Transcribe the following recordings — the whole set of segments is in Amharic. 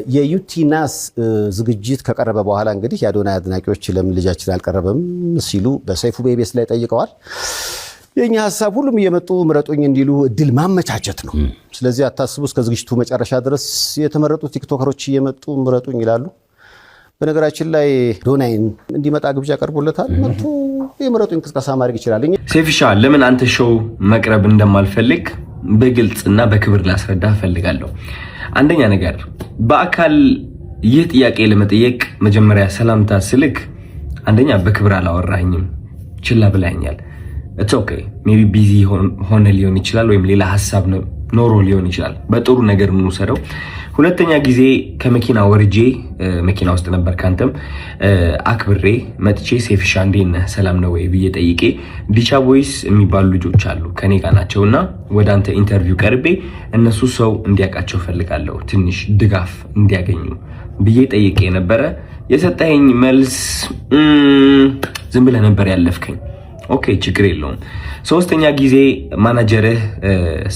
የዩቲናስ ዝግጅት ከቀረበ በኋላ እንግዲህ የአዶናይ አድናቂዎች ለምን ልጃችን አልቀረበም ሲሉ በሰይፉ በኢቢኤስ ላይ ጠይቀዋል። የእኛ ሀሳብ ሁሉም እየመጡ ምረጡኝ እንዲሉ እድል ማመቻቸት ነው። ስለዚህ አታስቡ፣ እስከ ዝግጅቱ መጨረሻ ድረስ የተመረጡ ቲክቶከሮች እየመጡ ምረጡኝ ይላሉ። በነገራችን ላይ አዶናይን እንዲመጣ ግብዣ ቀርቦለታል። መጥቶ የምረጡኝ እንቅስቃሴ ማድረግ ይችላል። ሴፍሻ፣ ለምን አንተ show መቅረብ እንደማልፈልግ በግልጽ እና በክብር ላስረዳ እፈልጋለሁ። አንደኛ ነገር፣ በአካል ይህ ጥያቄ ለመጠየቅ መጀመሪያ ሰላምታ ስልክ አንደኛ በክብር አላወራኝም፣ ችላ ብላኛል። It's okay፣ maybe busy ሆነ ሊሆን ይችላል፣ ወይም ሌላ ሀሳብ ኖሮ ሊሆን ይችላል። በጥሩ ነገር እንውሰደው። ሁለተኛ ጊዜ ከመኪና ወርጄ፣ መኪና ውስጥ ነበር፣ ካንተም አክብሬ መጥቼ "ሴፍሻ፣ እንዴት ነህ? ሰላም ነው ወይ?" ብዬ ጠይቄ፣ ዲቻ ቦይስ የሚባሉ ልጆች አሉ፣ ከኔ ጋር ናቸው፣ እና ወደ አንተ interview ቀርቤ እነሱ ሰው እንዲያውቃቸው ፈልጋለሁ፣ ትንሽ ድጋፍ እንዲያገኙ ብዬ ጠይቄ ነበረ። የሰጠኸኝ መልስ ዝም ብለህ ነበር ያለፍከኝ። Okay፣ ችግር የለውም። ሶስተኛ ጊዜ ማናጀርህ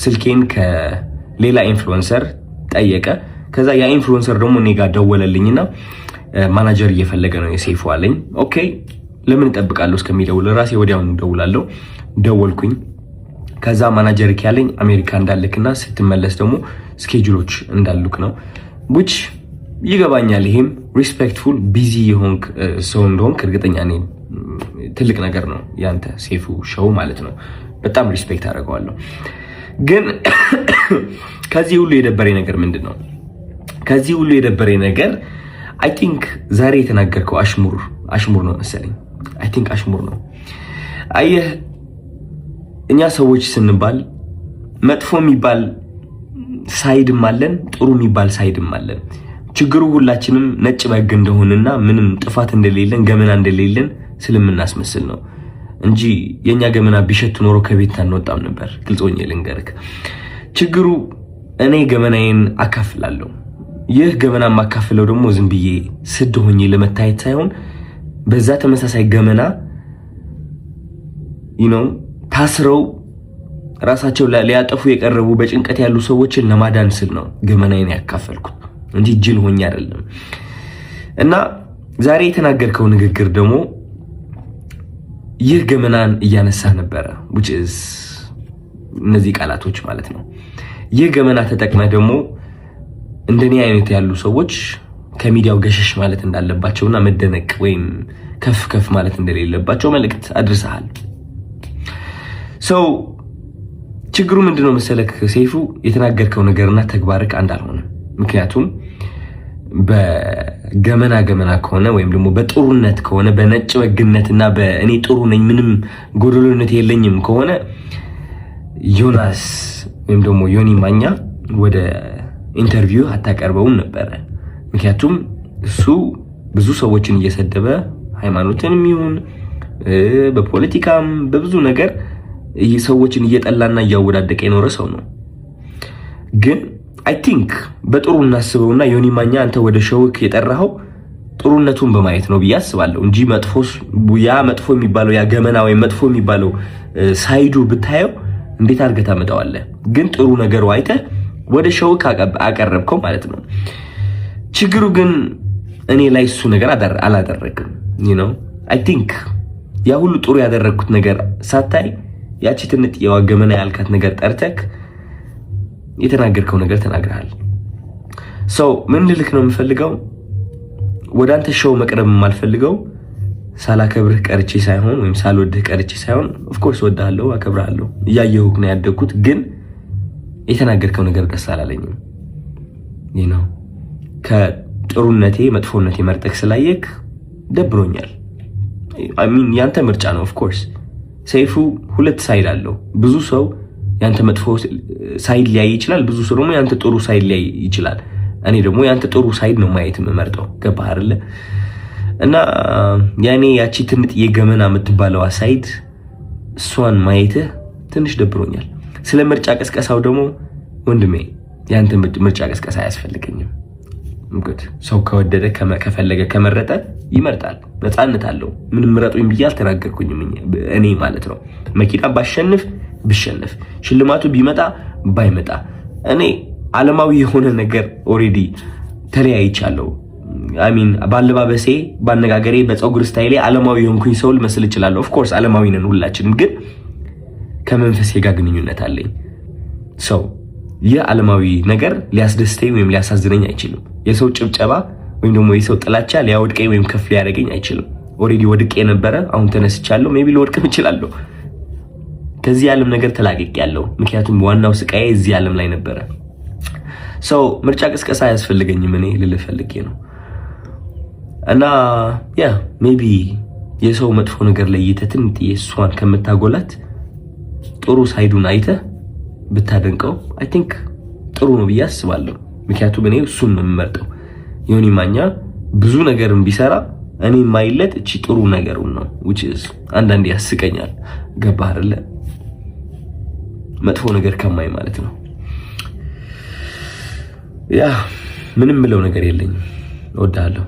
ስልኬን ከሌላ influencer ጠየቀ። ከዛ ያ influencer ደግሞ እኔ ጋር ደወለልኝና ማናጀር እየፈለገ ነው የሴፉ አለኝ። Okay፣ ለምን እጠብቃለሁ እስከሚደውል? ራሴ ወዲያውኑ እደውላለሁ። ደወልኩኝ። ከዛ ማናጀር ያለኝ አሜሪካ እንዳልክና ስትመለስ ደግሞ schedule ኦች እንዳሉክ ነው፣ which ይገባኛል። ይሄም respectful፣ busy የሆንክ ሰው እንደሆንክ እርግጠኛ ነኝ። ትልቅ ነገር ነው ያንተ ሴፉ show ማለት ነው። በጣም respect አደርገዋለሁ። ግን ከዚህ ሁሉ የደበረኝ ነገር ምንድን ነው? ከዚህ ሁሉ የደበረኝ ነገር I think ዛሬ የተናገርከው አሽሙር አሽሙር ነው መሰለኝ። I think አሽሙር ነው። አየህ፣ እኛ ሰዎች ስንባል መጥፎ የሚባል side ም አለን፣ ጥሩ የሚባል side ም አለን። ችግሩ ሁላችንም ነጭ በግ እንደሆንና ምንም ጥፋት እንደሌለን፣ ገመና እንደሌለን ስለምናስመስል ነው እንጂ የእኛ ገመና ቢሸት ኖሮ ከቤት አንወጣም ነበር። ግልጽ ሆኜ ልንገርክ፣ ችግሩ እኔ ገመናዬን አካፍላለሁ። ይህ ገመና የማካፍለው ደግሞ ዝም ብዬ ስድ ሆኜ ለመታየት ሳይሆን በዛ ተመሳሳይ ገመና ታስረው ራሳቸው ሊያጠፉ የቀረቡ፣ በጭንቀት ያሉ ሰዎችን ለማዳን ስል ነው ገመናዬን ያካፈልኩት እንጂ ጅል ሆኜ አይደለም። እና ዛሬ የተናገርከው ንግግር ደግሞ ይህ ገመናን እያነሳ ነበረ፣ which is እነዚህ ቃላቶች ማለት ነው። ይህ ገመና ተጠቅመህ ደግሞ እንደኔ አይነት ያሉ ሰዎች ከሚዲያው ገሸሽ ማለት እንዳለባቸውና መደነቅ ወይም ከፍ ከፍ ማለት እንደሌለባቸው መልእክት አድርሰሃል። So ችግሩ ምንድነው መሰለክ ሰይፉ፣ የተናገርከው ነገርና ተግባርክ አንድ አልሆነም። ምክንያቱም በገመና ገመና ከሆነ ወይም ደግሞ በጥሩነት ከሆነ፣ በነጭ በግነትና በእኔ ጥሩ ነኝ፣ ምንም ጎደሎነት የለኝም ከሆነ ዮናስ ወይም ደግሞ ዮኒ ማኛ ወደ interview አታቀርበውም ነበረ። ምክንያቱም እሱ ብዙ ሰዎችን እየሰደበ፣ ሃይማኖትንም ይሁን በፖለቲካም በብዙ ነገር ሰዎችን እየጠላና እያወዳደቀ የኖረ ሰው ነው። ግን I think በጥሩ እናስበውና ዮኒ ማኛ አንተ ወደ show ክ የጠራኸው ጥሩነቱን በማየት ነው ብዬ አስባለሁ እንጂ መጥፎ፣ ያ መጥፎ የሚባለው፣ ያ ገመና ወይም መጥፎ የሚባለው side ኡ ብታየው እንዴት አድርገህ ታመጣዋለህ? ግን ጥሩ ነገሩ አይተህ ወደ show ክ አቀረብከው ማለት ነው። ችግሩ ግን እኔ ላይ እሱ ነገር አላደረግም። I think ያ ሁሉ ጥሩ ያደረግኩት ነገር ሳታይ ያቺ ትንጥዬዋ ገመና ያልካት ነገር ጠርተክ የተናገርከው ነገር ተናግረሃል። So ምን ልልክ ነው የምፈልገው፣ ወደ አንተ show መቅረብ የማልፈልገው ሳላከብርህ ቀርቼ ሳይሆን ወይም ሳልወድህ ቀርቼ ሳይሆን፣ of course እወድሃለሁ፣ አከብርሃለሁ፣ እያየሁህ ነው ያደግኩት። ግን የተናገርከው ነገር ደስ አላለኝም። ከጥሩነቴ መጥፎነቴ መርጠህ ስላየክ ደብሮኛል። I mean፣ ያንተ ምርጫ ነው። Of course ሰይፉ ሁለት side አለው። ብዙ ሰው ያንተ መጥፎ side ሊያይ ይችላል። ብዙ ሰው ደግሞ ያንተ ጥሩ side ሊያይ ይችላል። እኔ ደግሞ ያንተ ጥሩ side ነው ማየት የምመርጠው። ገባህ አይደለ? እና ያኔ ያቺ ትንጥዬ ገመና የምትባለዋ side እሷን ማየትህ ትንሽ ደብሮኛል። ስለ ምርጫ ቅስቀሳው ደግሞ ወንድሜ፣ ያንተ ምርጫ ቅስቀሳ አያስፈልገኝም። ሰው ከወደደ፣ ከፈለገ፣ ከመረጠ ይመርጣል። ነፃነት አለው። ምንም ምረጡኝ ብዬ አልተናገርኩኝም እኔ ማለት ነው። መኪና ባሸንፍ ብሸንፍ፣ ሽልማቱ ቢመጣ ባይመጣ፣ እኔ ዓለማዊ የሆነ ነገር already ተለያይቻለሁ። I mean በአለባበሴ፣ በአነጋገሬ፣ በፀጉር style ኤ ዓለማዊ የሆንኩኝ ሰው ልመስል እችላለሁ። Of course ዓለማዊ ነን ሁላችንም፣ ግን ከመንፈሴ ጋር ግንኙነት አለኝ። So ይህ ዓለማዊ ነገር ሊያስደስተኝ ወይም ሊያሳዝነኝ አይችልም። የሰው ጭብጨባ ወይም ደግሞ የሰው ጥላቻ ሊያወድቀኝ ወይም ከፍ ሊያደርገኝ አይችልም። Already ወድቄ የነበረ አሁን ተነስቻለሁ። Maybe ልወድቅም እችላለሁ። ከዚህ ዓለም ነገር ተላቅቄያለሁ። ምክንያቱም ዋናው ስቃዬ እዚህ ዓለም ላይ ነበረ። So ምርጫ ቅስቀሳ አያስፈልገኝም እኔ ልልህ ፈልጌ ነው። እና yeah, maybe የሰው መጥፎ ነገር ለይተህ ትንጥዬ እሷን ከምታጎላት ጥሩ side ኡን አይተህ ብታደንቀው I think ጥሩ ነው ብዬ አስባለሁ። ምክንያቱም እኔ እሱን ነው የምመርጠው። ዮኒ ማኛ ብዙ ነገርን ቢሰራ እኔ የማይለት እቺ ጥሩ ነገሩን ነው፣ which is አንዳንዴ ያስቀኛል። ገባህ አይደለ? መጥፎ ነገር ከማይ ማለት ነው። Yeah, ምንም ምለው ነገር የለኝም። እወድሃለሁ።